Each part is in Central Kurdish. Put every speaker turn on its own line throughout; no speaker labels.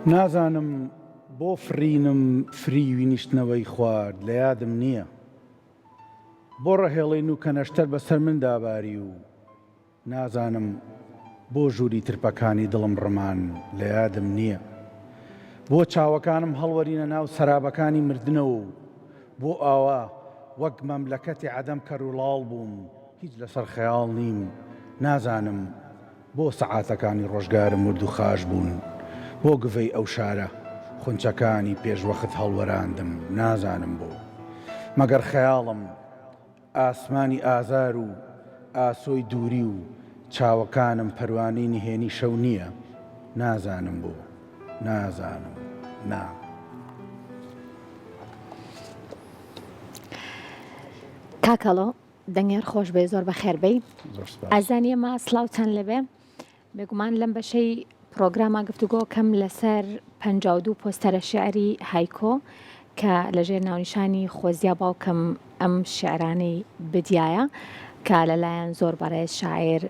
نازانم بۆ فڕینم فریوی نیشتنەوەی خوارد لە یادم نییە. بۆ ڕەهێڵەی نوکەنەشتەر بەسەر مندا باری و نازانم بۆ ژووری ترپەکانی دڵم ڕمان لە یادم نییە. بۆ چاوەکانم هەڵوەرینە ناو سەرابەکانی مردنەوە و بۆ ئاوا وەک مەملەکەتی عەدەم کەر و ڵاڵ بووم هیچ لەسەر خەیاڵ نیم نازانم بۆ سەعاتەکانی ڕۆژگارم ورد و خاش بوون بۆ گڤەی ئەو شارە خونچەکانی پێشوەخت هەڵوەراندم نازانم بۆ مەگەر خەیاڵم ئاسمانی ئازار و ئاسۆی دووری و چاوەکانم پەروانەی نهێنی شەو نییە؟ نازانم بۆ؟ نازانم. نا.
کاک هەڵۆ دەنگێر خۆش بێ زۆر بەخێر بێی.
زۆر سپاس.
ئازیزانی ئێمە سڵاوتان لێبێ. بێگومان لەم بەشەی پڕۆگراما گفتوگۆ کەم لەسەر 52 پۆستەرە شیعری هایکۆ کە لەژێر ناونیشانی خۆزیا باوکم ئەم شیعرانەی بدیایە کە لەلایەن زۆر بەڕێز شاعیر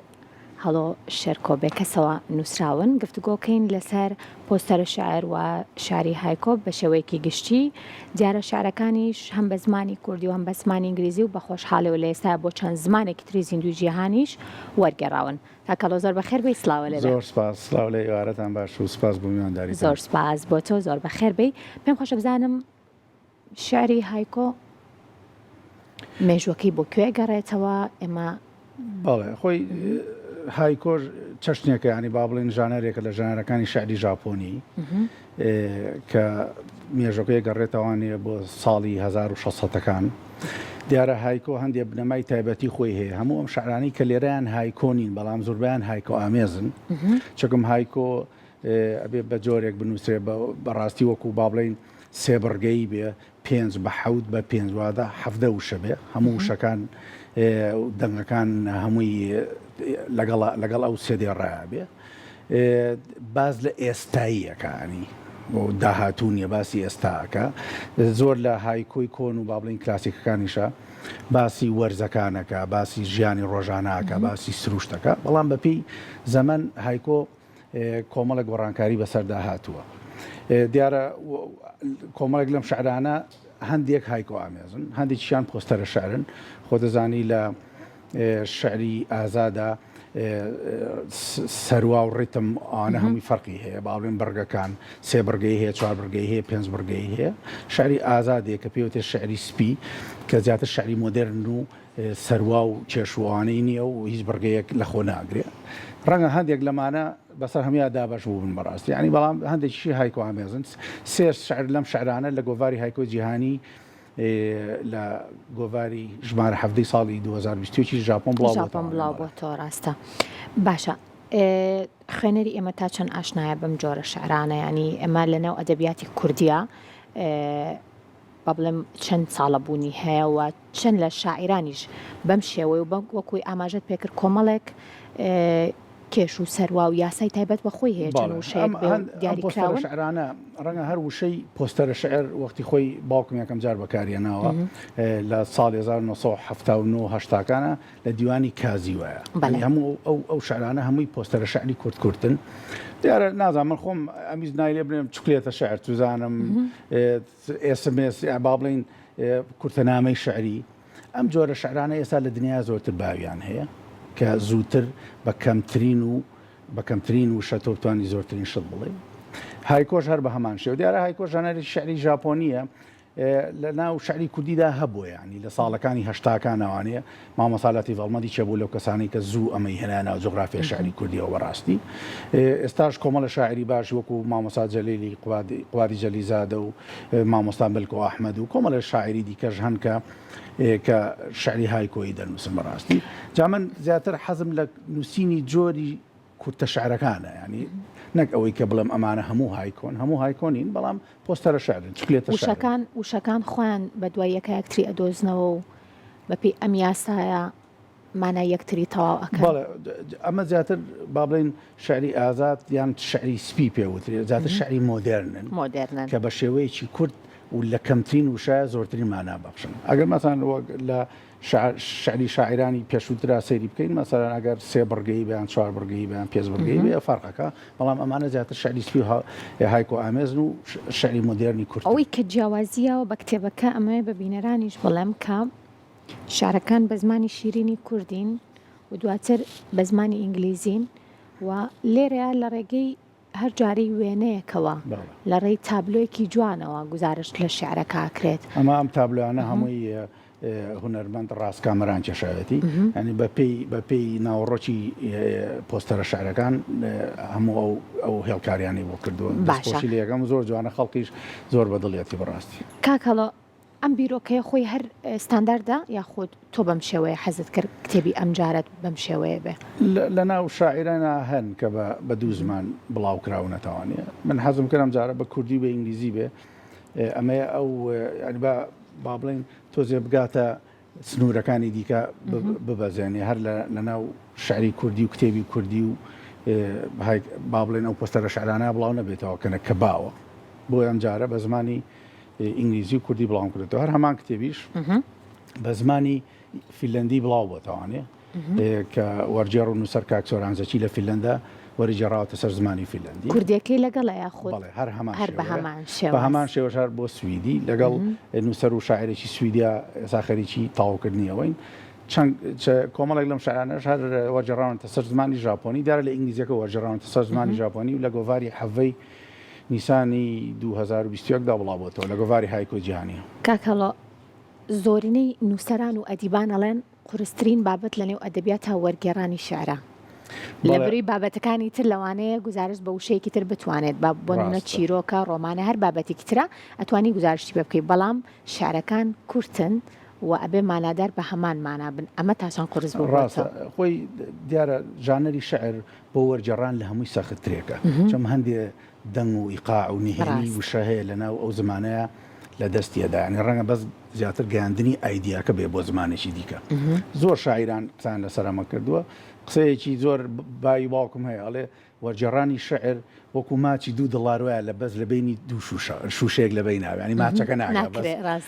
هەڵۆ شێرکۆ بێکەسەوە نووسراون گفتوگۆکەین لەسەر پۆستەرە شیعر و شیعری هایکۆ بە شێوەیەکی گشتی دیارە شیعرەکانیش هەم بە زمانی کوردی و هەم بە زمانی ئینگلیزی و بە خۆشحاڵیەوە لە ئێستا بۆ چەند زمانێکی تری زیندووی جیهانیش وەرگێڕاون. کاک هەڵۆ زۆر بەخێر بێی سڵاوە لێ بێ.
زۆر سپاس سڵاو لە ئێوارەتان باش و سپاس بۆ میوانداریتان.
زۆر سپاس بۆ تۆ زۆر بەخێر بێی. پێم خۆشە بزانم شیعری هایکۆ مێژووەکەی بۆ کوێ گەڕێتەوە ئێمە
بەڵێ خۆی هایکۆش چەشنێکە ینی با بڵێن ژانەرێکە لە ژانەرەکانی شعری ژاپۆنی کە مێژەکەی گەڕێتەوانێ بۆ ساڵی 1600ەکان دیارە هایکۆ هەندێ بنەمای تایبەتی خۆی هەیە هەموو ئەم شعرانەی کە لێرەیان هایکۆ نین بەڵام زۆربیان هایکۆ ئامێزن چکم هایکۆ ئەبێ بە جۆرێک بنووسرێ بەڕاستی وەکو با بڵین سێ بڕگەی بێ پێنج بە حەوت بە پێنج واتە 17 وشە بێ هەموو وشەکان دەنگەکان هەمووی لەگەڵ لەگەڵ ئەو سێ دێڕایە بێ باز لە ئێستاییەکانی داهاتوو نیە باسی ئێستاکە زۆر لە هایکۆی کۆن و با بڵین کلاسیکەکانیشە باسی وەرزەکانەکە باسی ژیانی ڕۆژاناکە باسی سروشتەکە بەڵام بەپێی زەمەن هایکۆ کۆمەڵێک گۆڕانکاری بەسەردا هاتووە. دیارە کۆمەڵێک لەم شعرانە هەندێک هایکۆ ئامێزن، هەندێکیان پۆستەرە شعرن، خۆ دەزانی لە شعری ئازادا سەروا و ڕیتم ئەوانە هەمووی فەرقی هەیە، با بڵێن بڕگەکان سێ بڕگەی هەیە، چوار بڕگەی هەیە، پێنج بڕگەی هەیە. شعری ئازادێک کە پێوتێ شعری سپی کە زیاتر شعری مۆدێرن و سەروا و کێش و ئەوانەی نییە و هیچ بڕگەیەک لە خۆ ناگرێ. ڕەنگە هەندێک لەمانە بەسەر هەموویا دابەش بووبن بەڕاستی یانی بەڵام هەندێکیشی هایکۆ ئامێزن. سێ شعر لەم شعرانە لە گۆڤاری هایکۆی جیهانی لە گۆڤاری ژمارە حەڤدەی ساڵی 2021 ژاپۆن بڵاو
ژاپۆن بڵاو بۆتەوە ڕاستە. باشە خوێنەری ئێمە تا چەند ئاشنایە بەم جۆرە شعرانە یانی ئێمە لەناو ئەدەبیاتی کوردیا با بڵێم چەند ساڵە بوونی هەیە و چەند لە شاعیرانیش بەم شێوەی و وەکوی ئاماژەت پێکرد کۆمەڵێک کێش و سەروا و یاسای تایبەت بە خۆی هەیە چەند وشەیەک بێ و دیاریکراون.
شعرانە ڕەنگە هەر وشەی پۆستەرە شعر وەختی خۆی باوکم یەکەم جار بەکاریێناوە لە ساڵی 1970 هەشتاکانە لە دیوانی کازی وایە هەموو ئەو ئەو شعرانە هەمووی پۆستەرە شعری کورت کورتن دیارە نازانم من خۆم ئەمیز نایلێ بڵێم چکلێتە شعر توزانم ئێسمێس با بڵین کورتەنامەی شعری ئەم جۆرە شعرانە ئێستا لە دنیا زۆرتر باویان هەیە کە زووتر بە کەمترین و بە کەمترین وشە تۆ بتوانی زۆرترین شت بڵێ هایکۆش هەر بە هەمان شێوە دیارە هایکۆش ژانەری شعری ژاپۆنیە لە ناو شعری کوردیدا هەبووە یانی لە ساڵەکانی هەشتاکانەوانەیە مامۆستا لەتیف هەڵمەتی چێ بوو لەو کەسانەی کە زوو ئەمەی هێنا ناو جوغرافیای شعری کوردیەوە بەڕاستی ئێستاش کۆمەڵە شاعری باش وەکو مامۆستا جەلیلی قوادی قوادی جەلیزادە و مامۆستا ملکۆ ئەحمەد و کۆمەڵە شاعری دیکەش هەن کە کە شعری هایکۆیی دەنووسن بەڕاستی جا من زیاتر حەزم لە نووسینی جۆری کورتە شعرەکانە یانی نەک ئەوەی کە بڵێم ئەمانە هەموو هایکۆن هەموو هایکۆ نین بەڵام پۆستەرە شعرن چکلێتە شعرن.
وشەکان وشەکان خۆیان بە دوای یەکا یەکتری ئەدۆزنەوە و بەپێی ئەم یاسایە مانای یەکتری تەواو ئەکەن.
بەڵێ ئەمە زیاتر با بڵێین شعری ئازاد یان شعری سپی پێ وترێ زیاتر شعری مۆدێرنن
مۆدێرنن
کە بە شێوەیەکی کورت و لە کەمترین وشە زۆرترین مانا بەخشن ئەگەر مەسەلەن وەک لە. شعری شاعیرانی پێشووترا سەیری بکەین مەسەلەن ئەگەر سێ بڕگەی بێ یان چوار بڕگەی بێ یان پێنج بڕگەی بێ فەرقەکە بەڵام ئەمانە زیاتر شعری سپی و هایکۆ ئامێزن و شعری مۆدێرنی کورتن.
ئەوەی کە جیاوازییە بە کتێبەکە ئەمەوێ بە بینەرانیش بڵێم کە شعرەکان بە زمانی شیرینی کوردین و دواتر بە زمانی ئینگلیزین و لێرەیا لە ڕێگەی هەر جارەی وێنەیەکەوە لە ڕێی تابلۆیەکی جوانەوە گوزارشت لە شیعرەکە ئەکرێت.
ئەمە ئەم تابلۆیانە هەمووی هونەرمەند ڕاز کامەران کێشاوێتی یانی بە پێی بە پێی ناوەڕۆکی پۆستەرە شعرەکان هەموو ئەو ئەو هێڵکاریانەی بۆ کردووە دەستخۆشی لێ ئەکەم زۆر جوانە خەڵکیش زۆر بە دڵیەتی بەڕاستی.
کاک هەڵۆ ئەم بیرۆکەیە خۆی هەر ستانداردە یاخود تۆ بەم شێوەیە حەزت کرد کتێبی ئەمجارەت بەم شێوەیە بێ؟
لە ناو شاعیرانا هەن کە بە بە دوو زمان بڵاو کراونەتەوانێ من حەزم کرد ئەمجارە بە کوردی و بە ئینگلیزی بێ ئەمەیە ئەو یانی با با بڵێین تۆزێ بگاتە سنوورەکانی دیکە ببەزێنێ هەر لە ناو شعری کوردی و کتێبی کوردی و با بڵێن ئەو پۆستەرە شعرانە بڵاو نەبێتەوە کەنە کە باوە بۆ ئەم جارە بە زمانی ئینگلیزی و کوردی بڵاوم کردێتەوە هەر هەمان کتێبیش بە زمانی فیلەندی بڵاو بۆتەوانێ کە وەرگێڕ و نووسەر کاک سۆران زەکی لە فینلەندا وەریگێڕاوەتە سەر زمانی فینلەندی.
کوردیەکەی لەگەڵە یاخود؟
بەڵێ هەر هەمان هەر بە هەمان شێواز. بە هەمان شێوەش هەر بۆ سویدی لەگەڵ نووسەر و شاعیرێکی سویدیا ئێستا خەریکی تەواوکردنی ئەوەین. چەند کۆمەڵێک لەم شعرانەش هەر وەرگێڕاونەتە سەر زمانی ژاپۆنی، دیارە لە ئینگلیزیەکە وەرگێڕاونەتە سەر زمانی ژاپۆنی و لە گۆڤاری حەڤەی نیسانی 2021 دا بڵاوبۆتەوە لە گۆڤاری هایکۆی جیهانی.
کاک هەڵۆ زۆرینەی نووسەران و ئەدیبان ئەڵێن قورسترین بابەت لەنێو ئەدەبیاتا وەرگێڕانی شیعرە. لەبری بابەتەکانی تر لەوانەیە گوزارشت بە وشەیەکی تر بتوانێت بە بۆ نمونە چیرۆکە، ڕۆمانە هەر بابەتێکی ترە ئەتوانی گوزارشتی پێ بکەی بەڵام شیعرەکان کورتن و ئەبێ مانادار بە هەمان مانا بن ئەمە تا چەند قورس بوو بۆ تۆ؟
ڕاستە خۆی دیارە ژانەری شیعر بۆ وەرگێڕان لە هەمووی سەختترێکە چون هەندێ دەنگ و ئیقاع و نهێنی وشە هەیە لە ناو ئەو زمانەیا لە دەستی ئەدا یانی ڕەنگە بەس زیاتر گەیاندنی ئایدیاکە بێ بۆ زمانێکی دیکە زۆر شاعیران قسەیان لەسەر ئەمە کردووە قسەیەکی زۆر باوی باوکم هەیە ئەڵێ وەرگێڕانی شعر وەکو ماچی دوو دڵار وایە لە بەس لە بینی دوو شوشە شوشەیەک لە بیناوە ینی ماچەکە ناگا بەس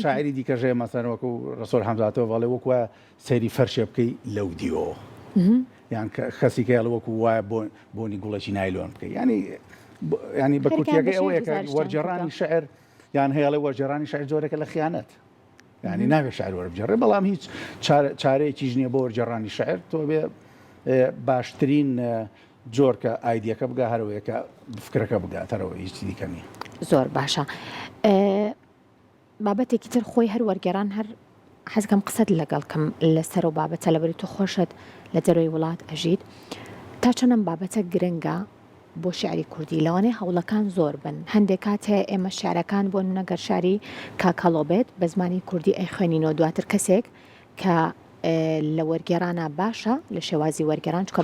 شاعری دیکەش هەیە مەسەن وەکو ڕەسوڵ حەمزاتۆڤ ئەڵێ وەکو وایە سەیری فەرشێ بکەی لەو دیوەوە یان کەسی کە وەکو وایە بۆ بۆنی گوڵێکی نایلۆن بکەی ینی ینی بە کورتیەکەی ئەوەیە کە وەرگێڕانی شعر یان هەیە ئەڵێ وەرگێڕانی شعر جۆرێکە لە خیانەت ینی نابێت شعر وەربگێڕێ بەڵام هیچ چارەیەکیش نییە بۆ وەرگێڕانی شعر تۆ بێ باشترین جۆر کە ئایدیەکە بگا هەرەوەیە کە فکرەکە بگات هەرەوە هیچ دیکە نییە.
زۆر باشە. بابەتێکی تر خۆی هەر وەرگێڕان هەر حەزکەم قسەت لەگەڵ کەم لەسەر و بابەتە لەبەری تۆ خۆشت لە دەرەوەی وڵات ئەژیت تا چەند ئەم بابەتە گرنگە بۆ شعری کوردی لەوانەیە هەوڵەکان زۆر بن هەندێک کات هەیە ئێمە شعرەکان بۆ نمونە گەر شعری کاک هەڵۆ بێت بە زمانی کوردی ئەیخوێنینەوە دواتر کەسێک کە لە وەرگێڕانا باشە لە شێوازی وەرگێڕان چونکە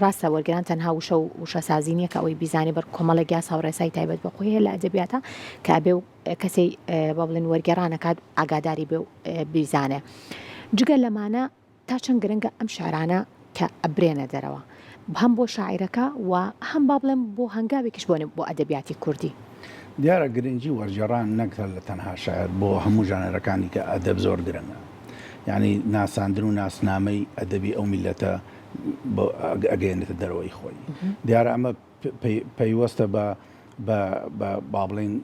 ڕاستە وەرگێران تەنها وشە و وشەسازی نییە کە ئەوەی بیزانێ بەر کۆمەڵێک یاسا و ڕێسای تایبەت بە خۆی هەیە لە ئەدەبیاتە کە ئەبێ و کەسەی با بڵێن وەرگێڕان ئەکات ئاگاداری بێ و بیزانێ جگە لەمانە تا چەند گرنگە ئەم شعرانە کە ئەبرێنە دەرەوە هەم بۆ شاعیرەکە و هەم با بڵێم بۆ هەنگاوێکیش بۆ بۆ ئەدەبیاتی کوردی.
دیارە گرنگی وەرگێڕان نەک هەر لە تەنها شعر بۆ هەموو ژانەرەکانی کە ئەدەب زۆر گرنگە یانی ناساندن و ناسنامەی ئەدەبی ئەو میللەتە ئەگەیەنێتە دەرەوەی خۆی دیارە ئەمە پەیوەستە بە بە بە با بڵێین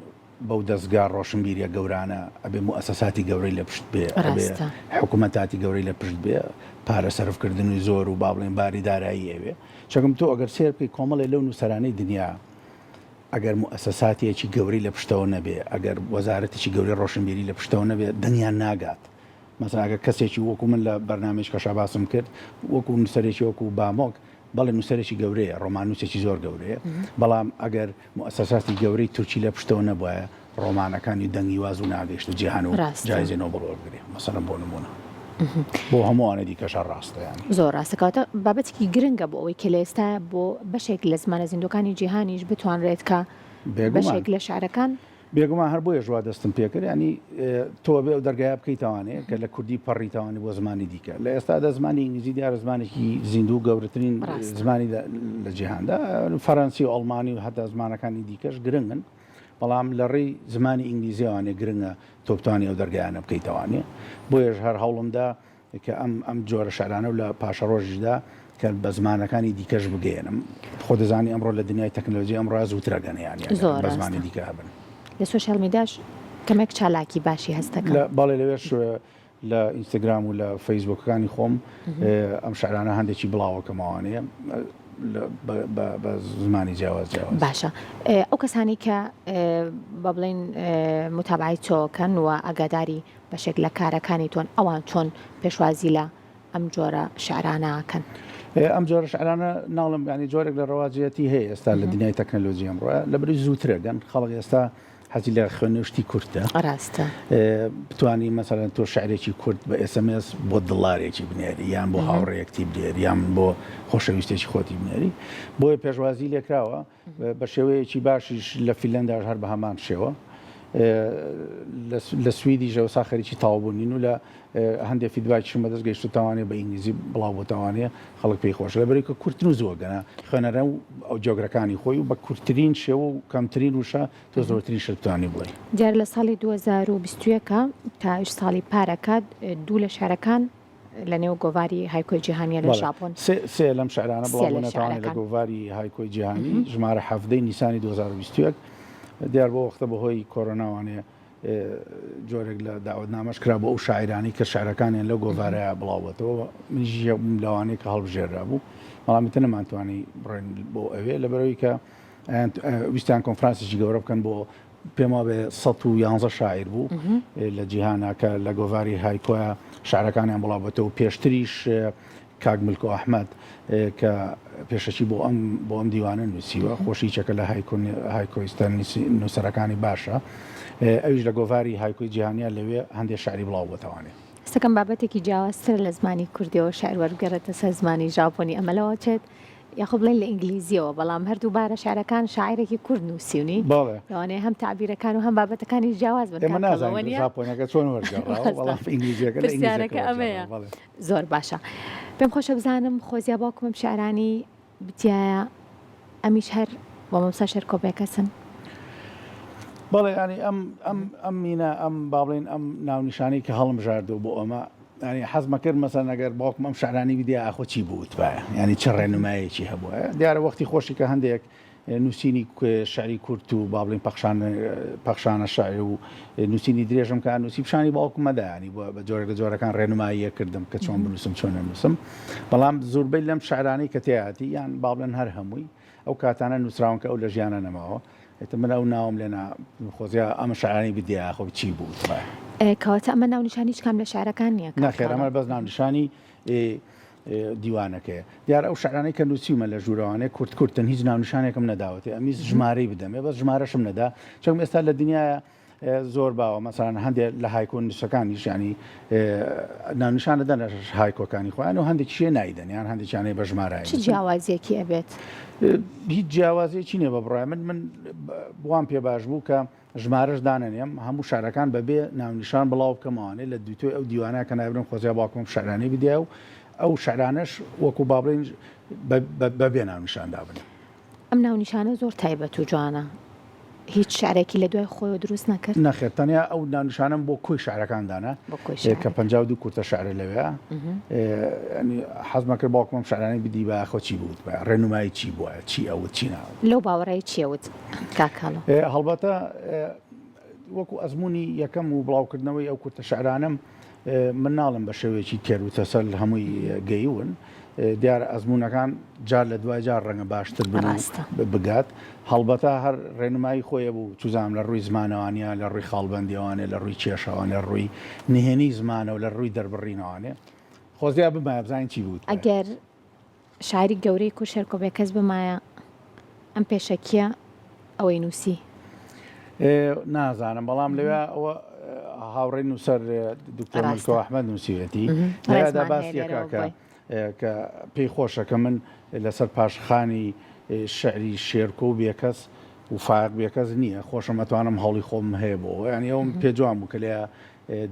بەو دەزگا ڕۆشنبیریە گەورانە ئەبێ موئەسەساتی گەورەی لە پشت بێ ئەبێ
ڕاستە.
حکومەتاتی گەورەی لە پشت بێ پارە سەرف کردنی زۆر و با بڵێین باری دارایی ئەوێ چەکم تۆ ئەگەر سێر بکەی کۆمەڵێ لەو نووسەرانەی دنیا ئەگەر موئەسەساتێکی گەورەی لە پشتەوە نەبێ ئەگەر وەزارەتێکی گەورەی ڕۆشنبیری لە پشتەوە نەبێ دەنگیان ناگات مەسەلەن ئەگەر کەسێکی وەکو من لە بەرنامەیش کەشا باسم کرد وەکو نووسەرێکی وەکو بامۆک بەڵێ نووسەرێکی گەورەیە، ڕۆماننووسێکی زۆر گەورەیە، بەڵام ئەگەر موئەسەساتی گەورەی تورکی لە پشتەوە نەبوایە، ڕۆمانەکانی دەنگی وا زوو ناگەیشتە جیهان و جایزەی نۆبڵ وەربگرێ، مەسەلەن بۆ نموونە. بۆ هەموو ئەوانەی دیکەش هەر ڕاستە یانی.
زۆر ڕاستە. کەواتە بابەتێکی گرنگە بۆ ئەوەی کە لە ئێستایا بۆ بەشێک لە زمانە زیندووەکانی جیهانیش بتوانرێت کە
بێگومان.
بەشێک لە شیعرەکان.
بێگومان هەر بۆیەش وا دەستم پێکرد یانی تۆ ئەبێ ئەو دەرگایە بکەیتەوانێ کە لە کوردی پەڕیتەوانی بۆ زمانی دیکە لە ئێستادا زمانی ئینگلیزی دیارە زمانێکی زیندوو گەورەترین زمانی لە جیهاندا فەرەنسی و ئەڵمانی و هەتا زمانەکانی دیکەش گرنگن بەڵام لە ڕێی زمانی ئینگلیزیەوانێ گرنگە تۆ بتوانی ئەو دەرگایانە بکەیتەوانێ بۆیەش هەر هەوڵمدا کە ئەم ئەم جۆرە شعرانە و لە پاشەڕۆژیشدا کە بە زمانەکانی دیکەش بگەیەنم. خۆ دەزانی ئەمڕۆ لە دنیای تەکنەلۆجی ئەمڕۆ زووترە گەن یانی ئەگەر
زۆر
بە زمانی
ڕاستە.
دیکە هەبن.
لە سۆشیال میدیاش کەمێک چالاکی باشی هەستەکەم.
لە بەڵێ لەوێش لە ئینستاگرام و لە فەیسبووکەکانی خۆم ئەم شعرانە هەندێکی بڵاوەکەمەوانەیە بە زمانی جیاواز جیاواز.
باشە ئەو کەسانەی کە با بڵێین موتابعەی تۆکەن و ئاگاداری بەشێک لە کارەکانی تۆن، ئەوان چۆن پێشوازی لە ئەم جۆرە شعرانە ئەکەن؟
ئەم جۆرە شعرانە ناڵم یانی جۆرێک لە ڕەواجیەتی هەیە ئێستا لە دنیای تەکنەلۆجی ئەمڕۆ لەبری زووترە گەن خەڵک ئێستا حەزی لە خوێندنەوەی شتی کورتە
ڕاستە
بتانی مەسەلەن تۆ شعرێکی کورت بە SMS بۆ دڵارێکی بنێری یان بۆ هاوڕێیەکتی بنێری یان بۆ خۆشەویستێکی خۆتی بنێری بۆیە پێشوازی لێکراوە بە شێوەیەکی باشیش لە فینلەنداش هەر بە هەمان شێوە لە سویدیش ئەوسا خەریکی تەواوبوونین و لە هەندێک feedback یشم بەدەست گەیشت و تاوانێ بە ئینگلیزی بڵاو بۆتەوانێ خەڵک پێی خۆشە لەبەرەی کە کورتن و زووە گەنە خوێنەرە و ئەو جۆگرەکانی خۆی و بە کورتترین شێوە و کەمترین وشە تۆ زۆرترین شت بتوانی بڵێی.
دیارە لە ساڵی 2021 تا ئیش ساڵی پارەکە دوو لە شارەکان لە نێو گۆڤاری هایکۆی جیهانیە لە ژاپۆن.
سێ لەم شعرانە بڵاو بوونەتەوانێ لە گۆڤاری هایکۆی جیهانی ژمارە حەڤدەی نیسانی 2021 دیار بۆ وەختە بەهۆی کۆرۆناوانێ جۆرێک لە داوەتنامەش کرا بۆ ئەو شاعرانەی کە شعرەکانیان لەو گۆڤارەیە بڵاوبێتەوە منیش یەک بووم لەوانەیە کە هەڵبژێرا بوو بەڵام ئیتر نەمانتوانی بڕۆین بۆ ئەوێ لەبەرەوەی کە ویستیان کۆنفرانسێکی گەورە بکەن بۆ پێم وابێ 111 شاعیر بوو لە جیهانا کە لە گۆڤاری هایکۆیا شعرەکانیان بڵاوبێتەوە پێشتریش کاک ملکۆ ئەحمەد کە پێشەکی بۆ ئەم بۆ ئەم دیوانە نووسیوە خۆشی چەکە لە هایکۆیستە نووسەرەکانی باشە ئەویش لە گۆڤاری هایکۆی جیهانیا لەوێ هەندێک شعری بڵاو بۆتەوانێ.
هەستەکەم بابەتێکی جیاوازترە لە زمانی کوردیەوە شعر وەربگەڕێتە سەر زمانی ژاپۆنی ئەمە لەوە چێت یاخۆ بڵێین لە ئینگلیزیەوە بەڵام هەردوو بارە شعرەکان شاعیرێکی کورد نووسیونی
بەڵێ.
لەوانەیە هەم تەعبیرەکان و هەم بابەتەکانیش جیاواز بن
ئێمە
کاک کەڵە
نازانین
وەنیە؟
ژاپۆنیەکە چۆن وەرگێڕاوە
ڕاستە
بەڵام ئینگلیزیەکە لە ئینگلیزیەکە
پرسیارەکە ئەمەیە
وەرگێڕاوە بەڵێ.
زۆر باشە پێم خۆشە بزانم خۆزیا باوکم ئەم شعرانەی بتیایە ئەمیش هەر بۆ مامۆستا شێرکۆ بێکەسن؟
بەڵێ یانی ئەم ئەم ئەم مینە ئەم با بڵێین ئەم ناونیشانەی کە هەڵمبژاردووە بۆ ئەمە یانی حەزمە کرد مەسەن ئەگەر باوکم ئەم شعرانەی بدیا ئاخۆ چی بوتبایە یانی چ ڕێنمایەکی هەبووایە دیارە وەختی خۆشی کە هەندێک نووسینی شعری کورت و با بڵێین پەخشان پەخشانە شعر و نووسینی درێژم کە نووسی پیشانی باوکم مەدا ینی بە بە جۆرێک لە جۆرەکان ڕێنماییە کردم کە چۆن بنووسم چۆن نەنووسم بەڵام زۆربەی لەم شعرانەی کە تیاتی یان با بڵێن هەر هەمووی ئەو کاتانە نووسراون کە ئەو لە ژیانە نەماوە ئیتر من ئەو ناوم لێنا خۆزیا ئەمە شعرانی بدیا خۆ چی بوو
کەواتە ئەمە ناونیشانی هیچ کام لە شعرەکان نییە
نەخێر ئەمە بەس ناونیشانی دیوانەکەیە دیارە ئەو شعرانەی کە نووسیومە لە ژوورەوانێ کورت کورتن هیچ ناونیشانێکم نەداوەتێ ئەمیز ژمارەی بدەمێ بەس ژمارەشم نەدا چونکە ئێستا لە دنیاە زۆر باوە مەسەلەن هەندێک لە هایکۆ نووسەکانیش یانی ناونیشان دەدەن لە هایکۆکانی خۆیان و هەندێکیشێ نایدەن یان هەندێکیانەی بە ژمارە
چ جیاوازیەکی ئەبێت؟
هیچ جیاوازیەکی نییە بە بڕای من من وام پێ باش بوو کە ژمارەش دانەنێم هەموو شعرەکان بەبێ ناونیشان بڵاو بکەمەوانێ لە دووتۆی ئەو دیوانە کە نایبرم خۆزیا باوکم شعرانەی بدایە و ئەو شعرانەش وەکو با بڵێین بەبێ ناونیشان دابنێم.
ئەم ناونیشانە زۆر تایبەت و جوانە. هیچ شعرێکی لە دوای خۆیەوە دروست نەکرد؟
نەخێر تەنیا ئەو ناونیشانەم بۆ کۆی شعرەکان دانا
بۆ کۆی
کە
شعرەکان.
52 کورتە شعرە لەوێ یانی حەزمە کرد باوکم ئەم شعرانەی بدیبا خۆ چی بوتبا ڕێنمایی چی بوایە چی ئەوت چی ناوت.
لەو باوەڕەی چی ئەوت کاک کاڵۆ؟
هەڵبەتە وەکو ئەزموونی یەکەم و بڵاوکردنەوەی ئەو کورتە شعرانەم من ناڵێم بە شێوەیەکی تێر و تەسەل هەمووی گەیون، دیارە ئەزموونەکان جار لە دوای جار ڕەنگە باشتر بن و بگات، هەڵبەتە هەر ڕێنمایی خۆی هەبوو، چوزانم لە ڕووی زمانەوانییە، لە ڕووی خاڵبەندییەوانێ، لە ڕووی کێشەوانێ، لە ڕووی نهێنی زمانەوە، لە ڕووی دەربڕینەوانێ. خۆزیا بمایە بزانین چی بوتبایە.
ئەگەر شاعیری گەورەی کورد شێرکۆ بێکەس بمایە ئەم پێشەکیە ئەوەی نووسی؟
نازانم بەڵام لەوێ ئەوە هاوڕێی نووسەر دکتۆر ملکۆ ئەحمەد نووسیوێتی لەوێدا باسی یەکا کە کە پێی خۆشە کە من لەسەر پاشخانی شعری شێرکۆ و بێکەس. و فایەق بێکەس نییە خۆشم ئەتوانم هەوڵی خۆم هەیە بۆ یانی ئەوم پێ جوان بوو کە لێ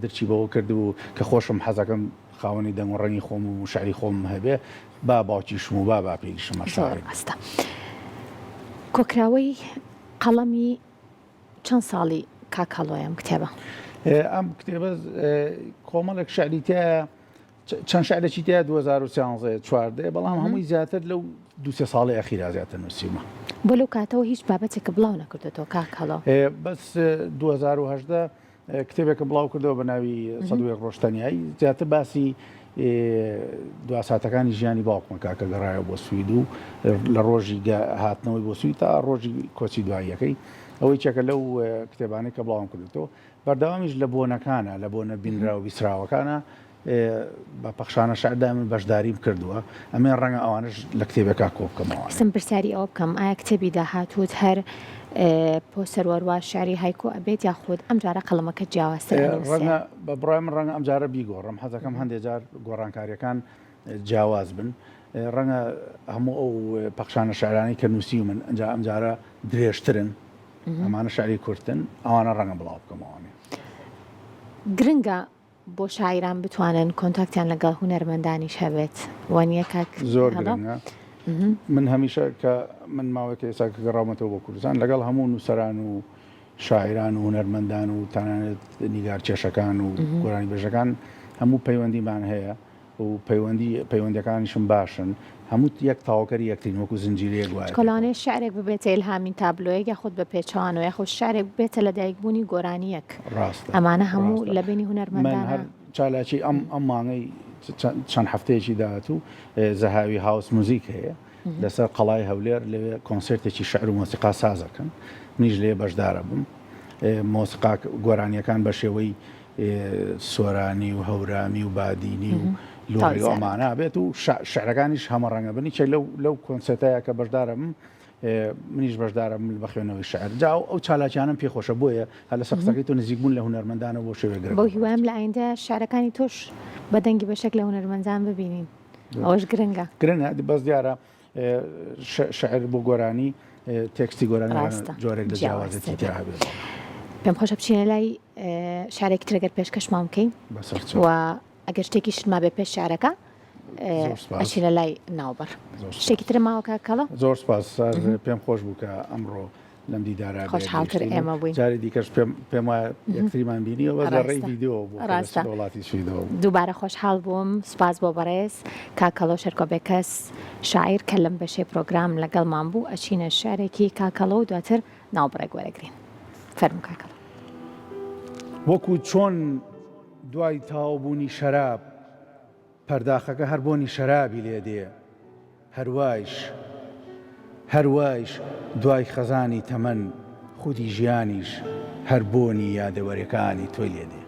درکی بەوە کردبوو کە خۆشم حەزەکەم خاوەنی دەنگ و ڕەنگی خۆم و شعری خۆم هەبێ با باوکیشم و با باپیریشم
زۆر شاعیر. ڕاستە. کۆکراوەی قەڵەمی چەند ساڵی کاک هەڵۆیە ئەم کتێبە؟
ئەم کتێبە کۆمەڵێک شعری تیایە چەند شعرێکی تیا 2013 14 بەڵام هەمووی زیاتر لەو دو سێ ساڵی ئەخیرا زیاتر نووسیومە.
بۆ لەو کاتەوە هیچ بابەتێکە بڵاو نەکردۆتەوە کاک هەڵۆ؟
بەس 2018 کتێبێکم بڵاو کردەوە بە ناوی 101 ڕۆژ تەنیایی زیاتر باسی دوا ساتەکانی ژیانی باوکمە کاکە گەڕایەوە بۆ سوید و لە ڕۆژی هاتنەوەی بۆ سوید تا ڕۆژی کۆچی دواییەکەی ئەوەی چێکە لەو کتێبانەی کە بڵاوم کردێتەوە بەردەوامیش لە بۆنەکانە لە بۆنە بینرا و بیسراوەکانە بە پەخشانە شعردا من بەشداریم کردووە ئەمێ ڕەنگە ئەوانش لە کتێبەکە کۆ بکەمەوە.
ویستم پرسیاری ئەوە بکەم ئایا کتێبی داهاتووت هەر پۆستەر وەروا شعری هایکۆ ئەبێت یاخود ئەم جارە قەڵەمەکەت جیاوازتر ئەنووسێ؟
ڕەنگە بە بڕای من ڕەنگە ئەم جارە بیگۆڕم حەزەکەم هەندێ جار گۆڕانکاریەکان جیاواز بن ڕەنگە هەموو ئەو پەخشانە شعرانەی کە نووسیومن ئەنجا ئەم جارە درێژترن ئەمانە شعری کورتن ئەوانە ڕەنگە بڵاو بکەمەوە.
گرنگە بۆ شاعیران بتوانن کۆنتاکتیان لەگەڵ هونەرمەندانیش هەبێت وانیە کاک
زۆر گرنگە من هەمیشە کە من ماوەیەکە ئێستا کە گەڕاومەتەوە بۆ کوردستان لەگەڵ هەموو نووسەران و شاعیران و هونەرمەندان و تەنانەت نیگارکێشەکان و گۆرانیبێژەکان هەموو پەیوەندیمان هەیە و پەیوەندی پەیوەندەکانیشم باشن هەموو یەک تەواوکەری یەکترین وەکو زنجیرەیەک وایە
چونکە لەوانەیە شعرێک ببێتە ئیلهامی تابلۆیەک یاخود بە پێچەوانەوە یاخود شعرێک ببێتە لەدایکبوونی گۆرانییەک
ڕاستە
ئەمانە هەموو
ڕاستە
لە بەینی
من
هونەرمەندانە
هەر چالاکی ئەم ئەم مانگەی چەند هەفتەیەکی داهاتوو زەهاوی هاوس موزیک هەیە لەسەر قەڵای هەولێر لەوێ کۆنسێرتێکی شعر و مۆسیقا سازەکەن منیش لێ بەشدارە بووم مۆسیقا گۆرانیەکان بە شێوەی سۆرانی و هەورامی و بادینی و لۆڕی و ئەمانە بێت و شعرەکانیش هەمە ڕەنگە بن یەکێک لەو لەو کۆنسێرتەیە کە بەشدارم منیش بەشدارم بە خوێنەوەی شعر جا ئەو چالاکیانم پێ خۆشە بۆیە هەر لەسەر قسەکەی تۆ نزیک بوون لە هونەرمەندانە بۆ شێوەیەک گرنگە
بەو هیوایەم لە ئایندە شعرەکانی تۆش بە دەنگی بەشێک لە هونەرمەندان ببینین ئەوەش گرنگە.
گرنگە بەس دیارە شعر بۆ گۆرانی تێکستی گۆرانی
ڕاستە
جۆرێک لە
جیاوازتر
جیاوازێتی تیا هەبێت.
پێم خۆشە بچینە لای شعرێکی تر گەر پێشکەشمان بکەی
بەسەر چاو.
و ئەگەر شتێکیشت مابێ پێش شعرەکە
زۆر سپاس.
ئەچینە لای ناوبڕ.
زۆر سپاس.
شتێکی تر ماوە کاک کەڵە؟
زۆر سپاس پێم خۆش بوو کە ئەمڕۆ لەم دیدارە
خۆشحاڵتر
بەیەک گەیشتین و
ئێمە بووین.
جاری دیکەش پێم پێم وایە یەکتریمان بینیوە بەس لە ڕێی
ڕاستە
ڤیدیۆوە بوو کە لە
ڕاستە.
وڵاتی سویدەوە بوو.
دووبارە خۆشحاڵ بووم سوپاس بۆ بەڕێز کاک کەڵۆ شێرکۆ بێکەس شاعیر کە لەم بەشەی پرۆگرام لەگەڵمان بوو ئەچینە شعرێکی کاک کەڵۆ و دواتر ناوبڕێک وەرەگرین فەرموو کاک کەڵۆ.
وەکو چۆن دوای تەواوبوونی شەراب پەرداخەکە هەر بۆنی شەرابی لێ دێ، هەروایش هەروایش دوای خەزانی تەمەن خودی ژیانیش هەر بۆنی یادەوەریەکانی تۆی لێ دێ.